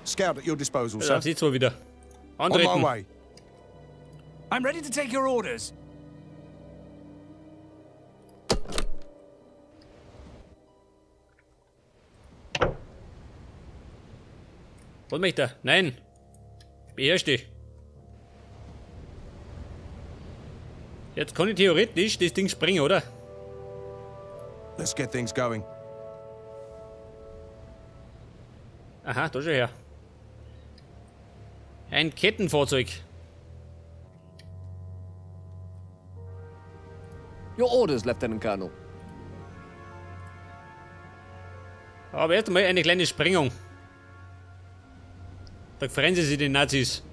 Scout at your disposal, sir. Da sieht's wohl wieder. On my Antreten. way. I'm ready to take your orders. Was möchte er? Nein. Beherrsch dich. Jetzt kann ich theoretisch das Ding sprengen, oder? Let's get things going. Aha, da schon her. Ein Kettenfahrzeug. Your orders, Lieutenant Colonel. Aber erst einmal eine kleine Sprengung. Da freuen sie sich, die Nazis.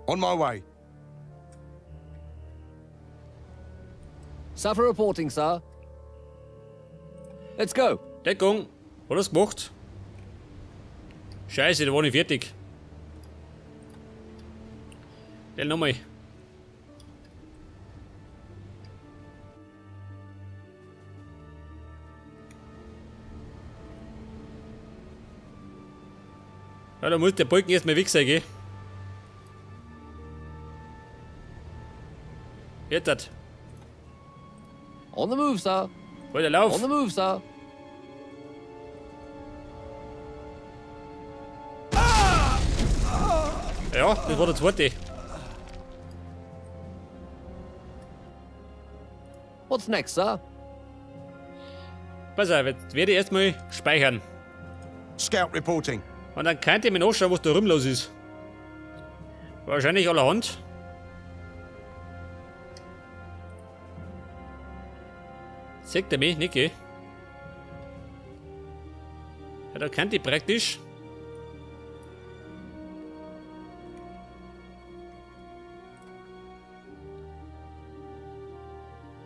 On my way. Sapper reporting, sir. Let's go. Deckung. Hat er's gemacht? Scheiße, da war nicht fertig. Dann nochmal. Ja, da muss der Balken erstmal weg sein, gell? Jetzt hat. On the move, sir. Weiter Lauf. On the move, sir. Ja, das war der zweite. What's next, sir? Pass auf, jetzt werde ich erstmal speichern. Scout reporting. Und dann könnt ihr mir nachschauen, was da rum los ist. Wahrscheinlich allerhand. Seht ihr mich? Nicht, gell? Ja, da könnt ihr praktisch.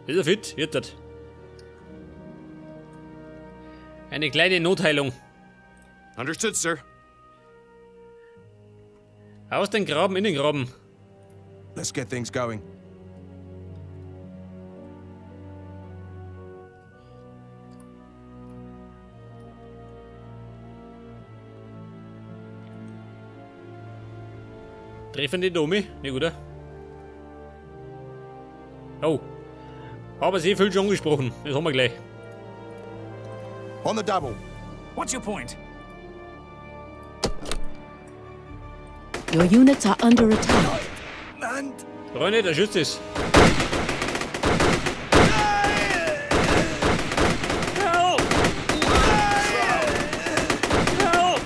Ist er fit? Wird das. Eine kleine Notheilung. Understood, sir. Aus den Graben, in den Graben. Let's get things going. Treffen die Domi? Nicht, oder? Oh. Aber sie viel schon angesprochen. Das haben wir gleich. On the double. What's your point? Your units are under attack. Freunde, der schützt es.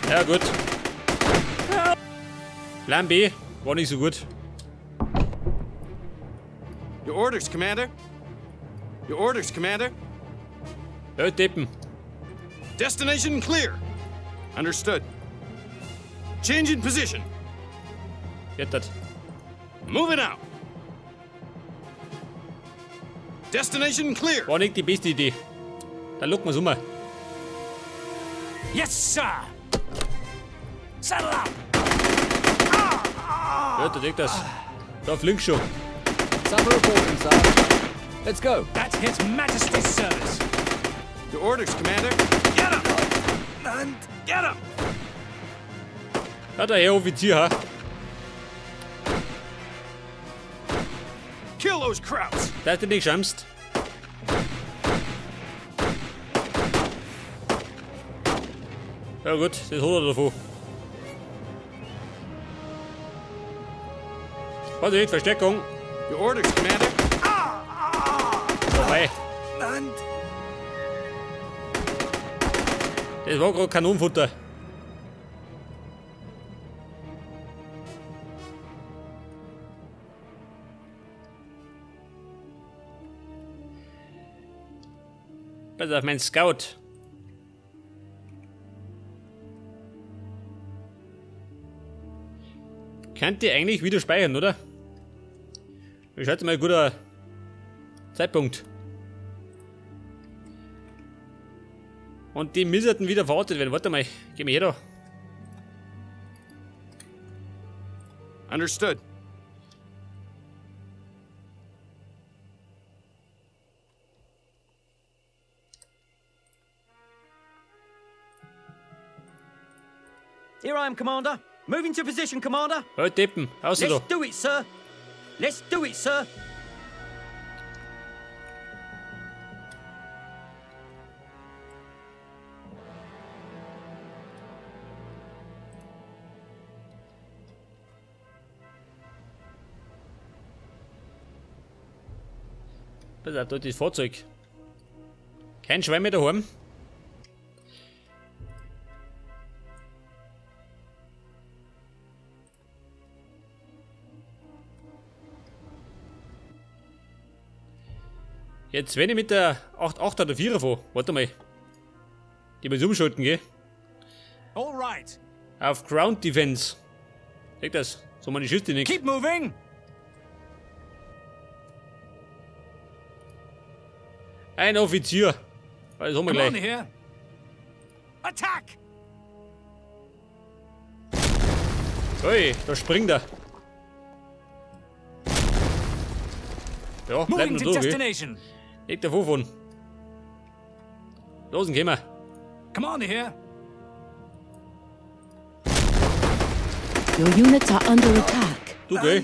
Ja, gut. Plan B war nicht so gut. Your orders, Commander. Your orders, Commander. Ja, Deppen. Destination clear. Understood. Change in position. Jetzt das. Moving out. Destination clear. War nicht die beste Idee. Dann locken wir's um. Yes, sir. Saddle up. Ja, da deckt das. Da fliegst schon. Sapper reporting, sir. Let's go. That's His Majesty's service. Your orders, Commander. Get him! And get him! Ja, der Herr Offizier, ha? Kill those Krauts! Dass du nicht schämst. Ja gut, das hat er davon. Vorsicht, Versteckung. Your orders, Commander. Vorbei. Das war gerade Kanonenfutter. Pass auf, mein Scout. Könnt ihr eigentlich wieder speichern, oder? Ich schätze mal, guter Zeitpunkt. Und die müssten wieder verortet werden. Warte mal, geh mir her da. Understood. Here I am, Commander. Moving to position, Commander. Halt, Deppen, raus da. Let's do it, sir. Let's do it, sir. Pass auf, da ist das Fahrzeug. Kein Schwein mehr daheim. Jetzt, wenn ich mit der 8,8 oder 4er fahre, warte mal. Die muss ich umschalten, gell? Alright. Auf Ground Defense. Seht das? So meine Schüsse nicht. Keep moving! Ein Offizier. Das haben wir gleich. Here. Attack! Hey, da springt er. Ja, bleib nur da, gell? Leg davor von. Los, gehen wir. Commander here. Your units are under attack. Du, gell?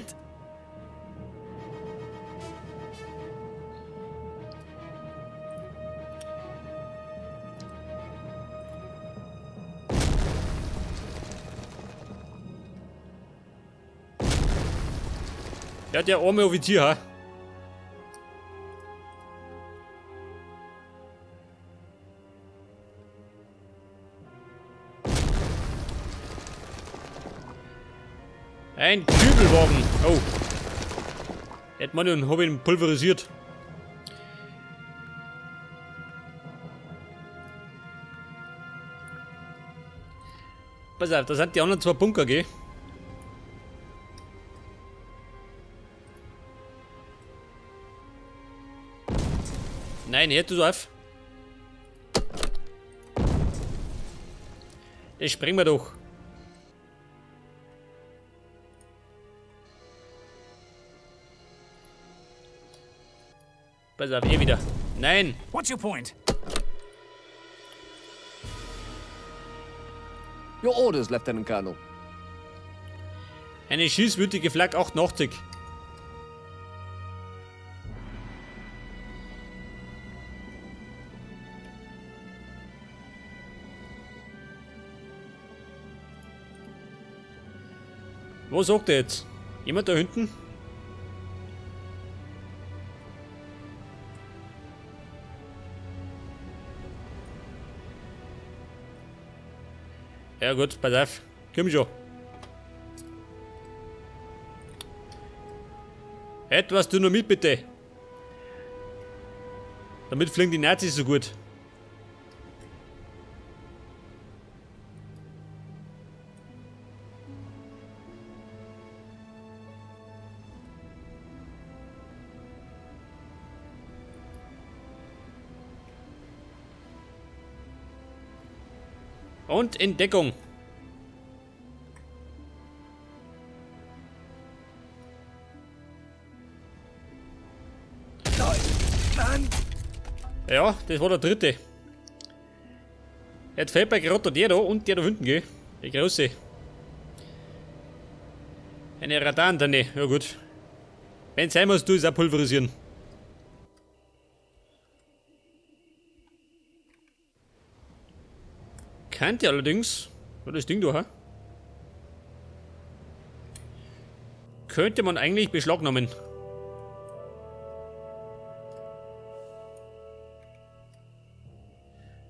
Ja, der arme Offizier, ha? Ein Kübelwagen. Oh. Hätte man den hab ihn pulverisiert. Pass auf, da sind die anderen zwei Bunker, gell? Nein, hör du auf. Das sprengen wir doch. Pass auf, hier wieder. Nein! What's your point? Your orders, Lieutenant Colonel. Eine schießwütige Flak 88. Wo sagt er jetzt? Jemand da hinten? Ja gut, pass auf. Komm schon. Etwas Dynamit bitte. Damit fliegen die Nazis so gut. Und in Deckung. Ja, das war der dritte. Jetzt fällt mir gerade der da und der da hinten, gell? Der große. Eine Radarantenne, ja gut. Wenn es sein muss, du es auch pulverisieren. Könnte allerdings, das Ding da, ha? Könnte man eigentlich beschlagnahmen.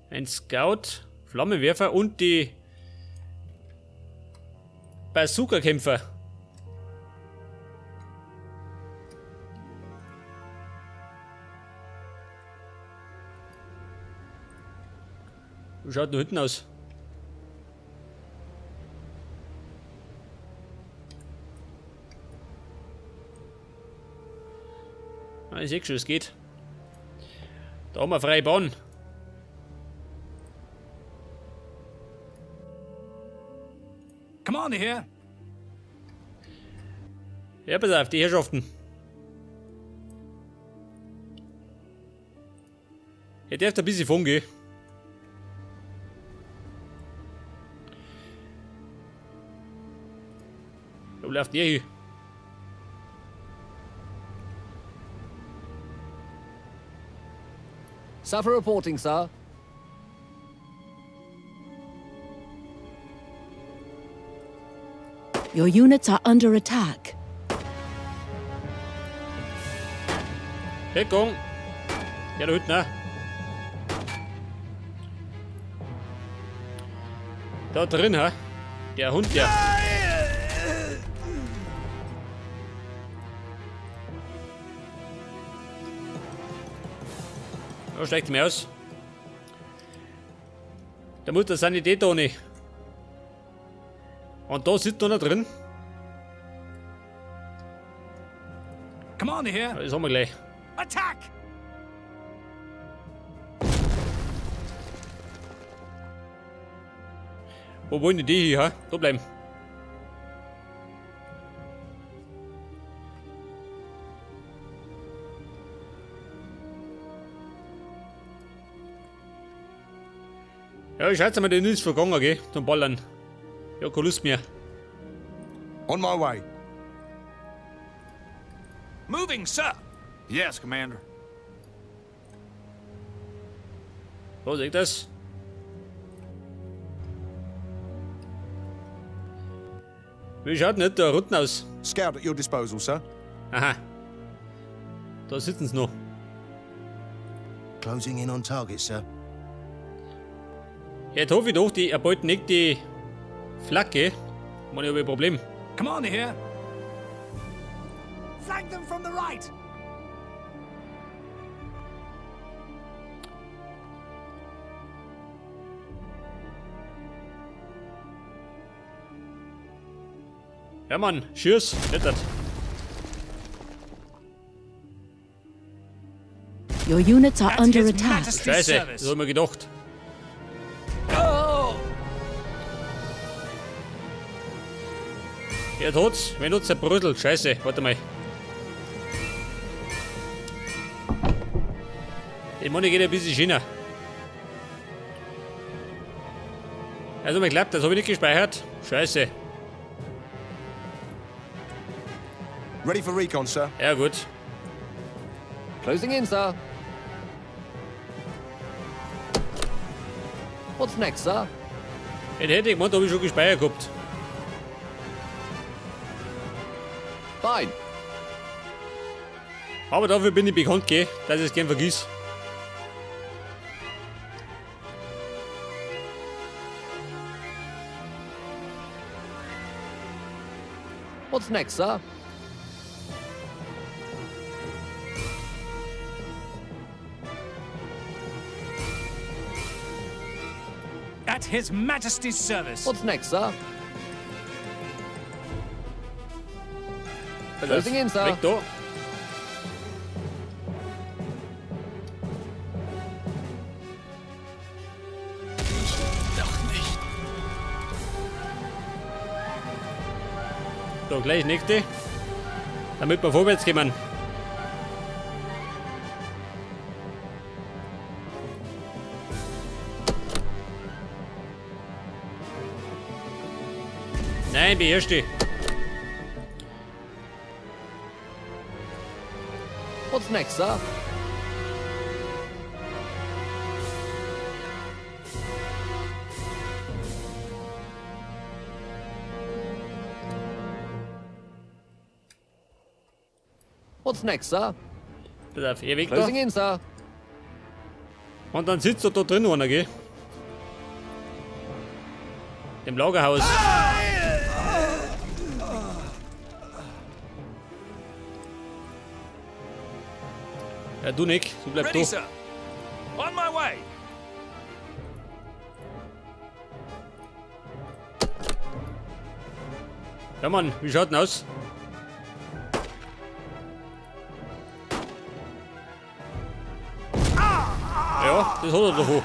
Ein Scout, Flammenwerfer und die Bazooka-Kämpfer. Wie schaut da hinten aus? Ah, ich sehe schon, es geht. Da haben wir freie Bahn. Commander here. Ja, pass auf, die Herrschaften. Ihr dürft ein bisschen fahren gehen. Wo läuft der hin? Sapper reporting, sir. Your units are under attack. Deckung! Ja, da hinten, ne? Da drin, hä? Der Hund, der. Da steigt mir aus. Da muss der Sanitäter ohne. Und da sitzt einer drin. Commander here. Das haben wir gleich. Attack! Wo wollen die hier? Ha? Da bleiben. Ja, ich schätze mal, den ist vergangen, gell? Zum Ballern. Ja, keine Lust mehr. On my way. Moving, sir. Yes, Commander. So, seht das? Wie schaut denn da unten aus? Scout at your disposal, sir. Aha. Da sitzen sie noch. Closing in on target, sir. Jetzt hoffe ich doch, die erbeuten nicht die Flagge. Man, ich habe ein Problem. Commander here. Flank them from the right. Ja, Mann, schieß, rettet. Your units are under attack. Scheiße, das hab ich mir gedacht. Ja, tut's. Wenn du zerbrödelt. Scheiße, warte mal. Die Money geht ein bisschen schöner. Also, mir klappt, das habe ich nicht gespeichert. Scheiße. Ready for recon, sir. Ja, gut. Closing in, sir. What's next, sir? Den hätte ich gemeint, habe ich schon gespeichert gehabt. Fine. Aber dafür bin ich bekannt, gell, dass ich es gern vergiss. What's next, sir? At His Majesty's service. What's next, sir? Closing in, sir. Weg da. Doch nicht. So, gleich nächste. Damit wir vorwärts kommen. Nein, beherrsch dich. What's next, sir? What's next, sir? Pass auf, er weg da. Closing in, sir. Und dann sitzt er da drin einer, gell? Dem Lagerhaus. Ja, du nicht. Du bleibst Ready, da. sir. On my way. Ja, Mann, wie schaut denn aus? Ja, das hat er davon.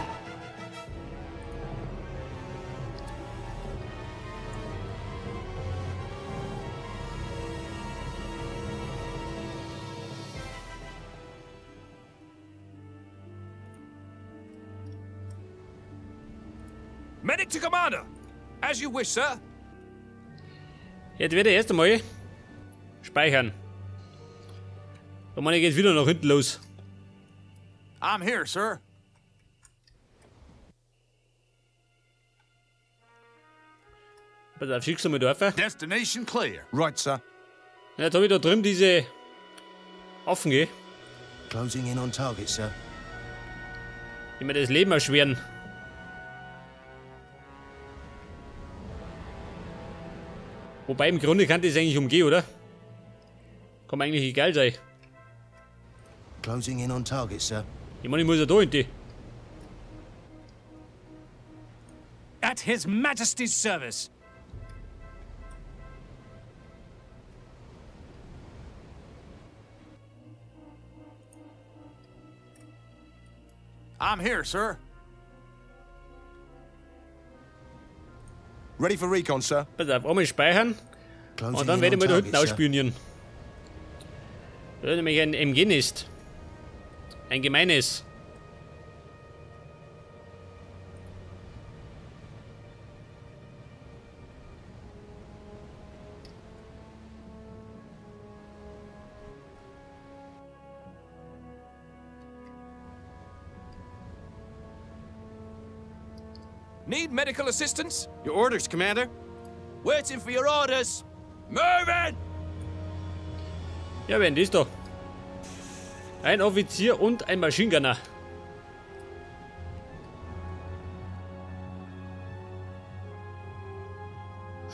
Medic to commander. As you wish, sir. Jetzt werde ich erst einmal speichern. Da meine geht wieder nach hinten los. I'm here, sir. Pass auf, schickst du mal drauf. Destination clear. Right, sir. Ja, jetzt habe ich da drüben diese Affen, gell? Closing in on target, sir. Die mir das Leben erschweren. Wobei im Grunde kann das eigentlich umgehen, oder? Kann mir eigentlich egal sein. Closing in on target, sir. Ich meine, ich muss ja da hin. At His Majesty's service. I'm here, sir. Ready for recon, sir. Pass auf, einmal speichern. Und dann werde ich mal da hinten ausspionieren. Da ist nämlich ein MG-Nest. Ein gemeines. Need medical assistance? Your orders, Commander. Waiting for your orders. Moving! Ja, wer ist da? Ein Offizier und ein Maschinengunner.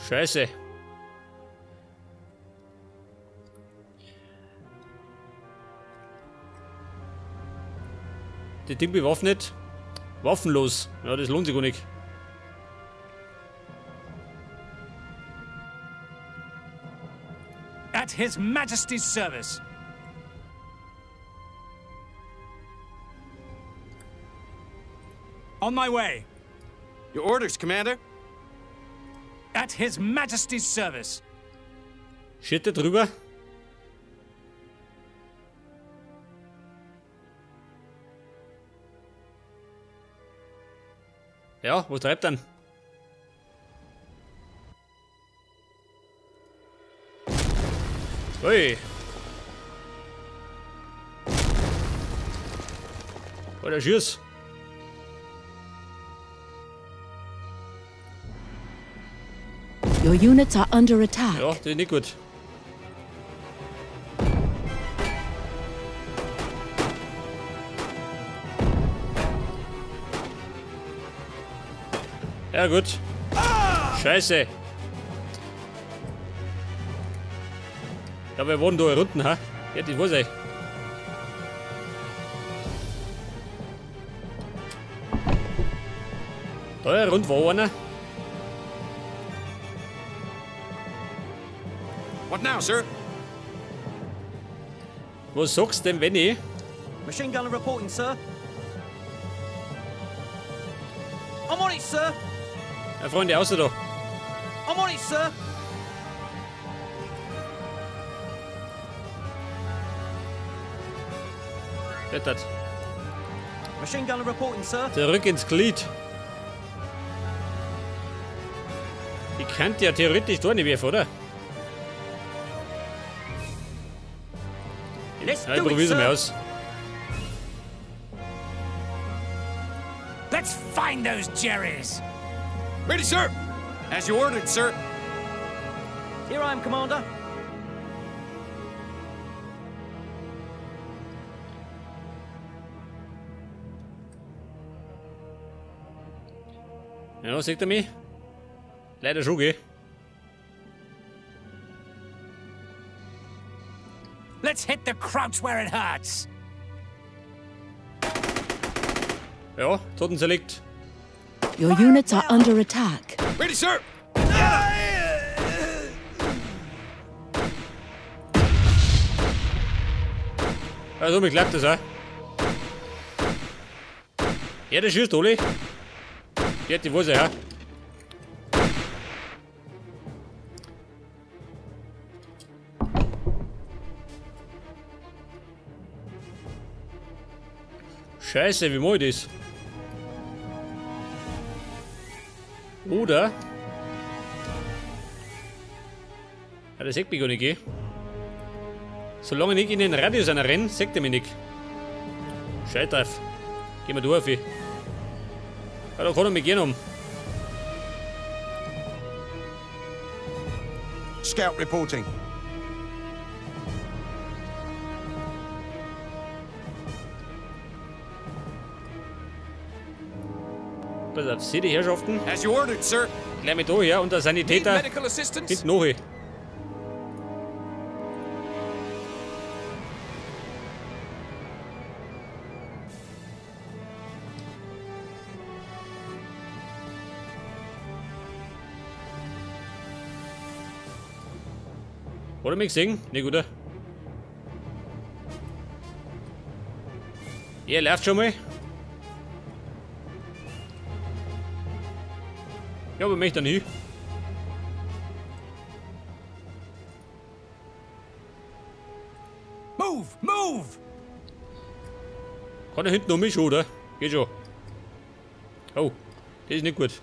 Scheiße. Das Ding bewaffnet. Waffenlos. Ja, das lohnt sich gar nicht. At His Majesty's service. On my way. Your orders, Commander. At His Majesty's service. Shit, da drüber. Ja, wo treibt dann? Ui. Oh, der Schuss. Your units are under attack. Ja, das ist nicht gut. Ja, gut. Scheiße. Ja, wir wurden da unten, ha? Ja, das weiß ich. Da rund war einer. What now, sir? Was sagst du denn, wenn ich? Machine gunner reporting, sir. I'm on it, sir. Ja, Freunde, außer da. I'm on it, sir. Klettert. Machine gunner reporting, sir. Zurück ins Glied. Ich könnte ja theoretisch da nicht werfen, oder? Let's Ja, ich do it, probier's mal sir. aus. Let's find those Jerrys. Ready, sir. As you ordered, sir. Here I am, Commander. Ja, seht ihr mich? Leider schon, gell? Let's hit the Krauts where it hurts. Ja, Toten zerlegt. Your units are under attack. Ready, sir. Ja, so, mir klappt das auch. Ja, der schießt, Oli. Die hat die Wurzel, ja. Scheiße, wie mach ich das? Oder? Ja, der sieht mich gar nicht, gell? Solange ich nicht in den Radius einer renne, sieht er mich nicht. Scheiß drauf. Gehen wir durch. Ja, da kann er mich gehen um. Scout reporting. Pass auf, seht ihr die Herrschaften? As you ordered, sir. Gleich mit da her und der Sanitäter hinten noch. Hat er mich gesehen? Nicht, oder? Er läuft schon mal. Ja, aber möchte er nicht. Move, move! Kann er hinten um mich, oder? Geht schon. Oh, das ist nicht gut.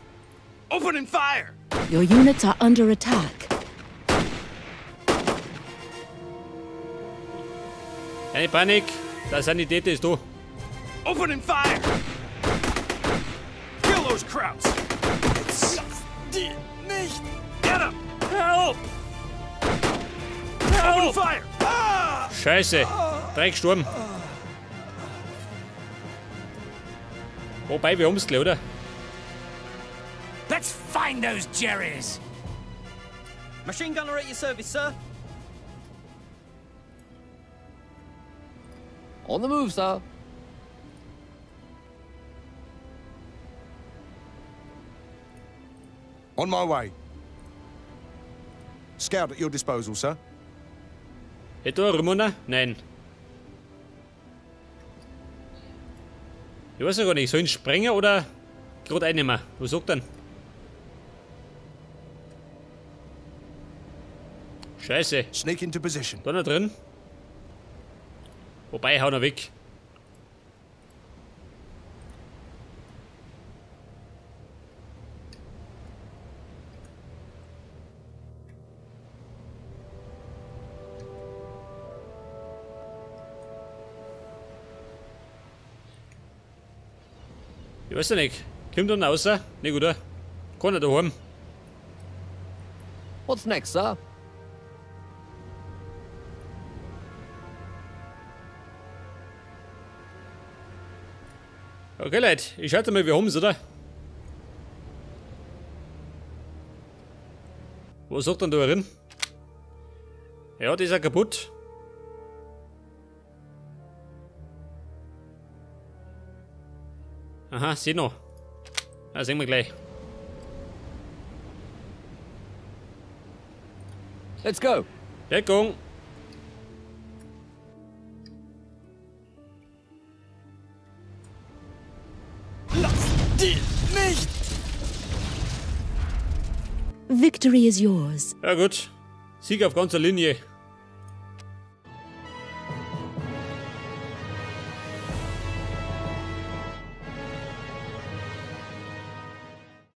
Opening fire! Your units are under attack. Keine Panik, der Sanitäter ist da. Opening fire! Kill those Krauts! Die nicht! Get him! Help! Help! Open fire! Ah! Scheiße! Drei gestorben. Wobei, wir haben's gleich, oder? Let's find those Jerrys! Machine gunner at your service, sir. On the move, sir. On my way. Scout at your disposal, sir. Hätte da Ramona? Nein. Ich weiß ja gar nicht, soll ich ihn sprengen oder gerade einnehmen? Was sagt denn? Scheiße. Sneak into position. Da noch drin. Wobei, hau noch weg. Ich weiß ja nicht. Kommt dann raus? Nicht, oder? Kann er daheim. What's next, sir? Okay, Leute, ich schalte mal, wir haben's, oder? Was sagt denn da drin? Ja, die ist ja kaputt. Aha, seh noch. Da sehen wir gleich. Let's go. Deckung. Lass die nicht! Victory is yours. Ja gut. Sieg auf ganzer Linie.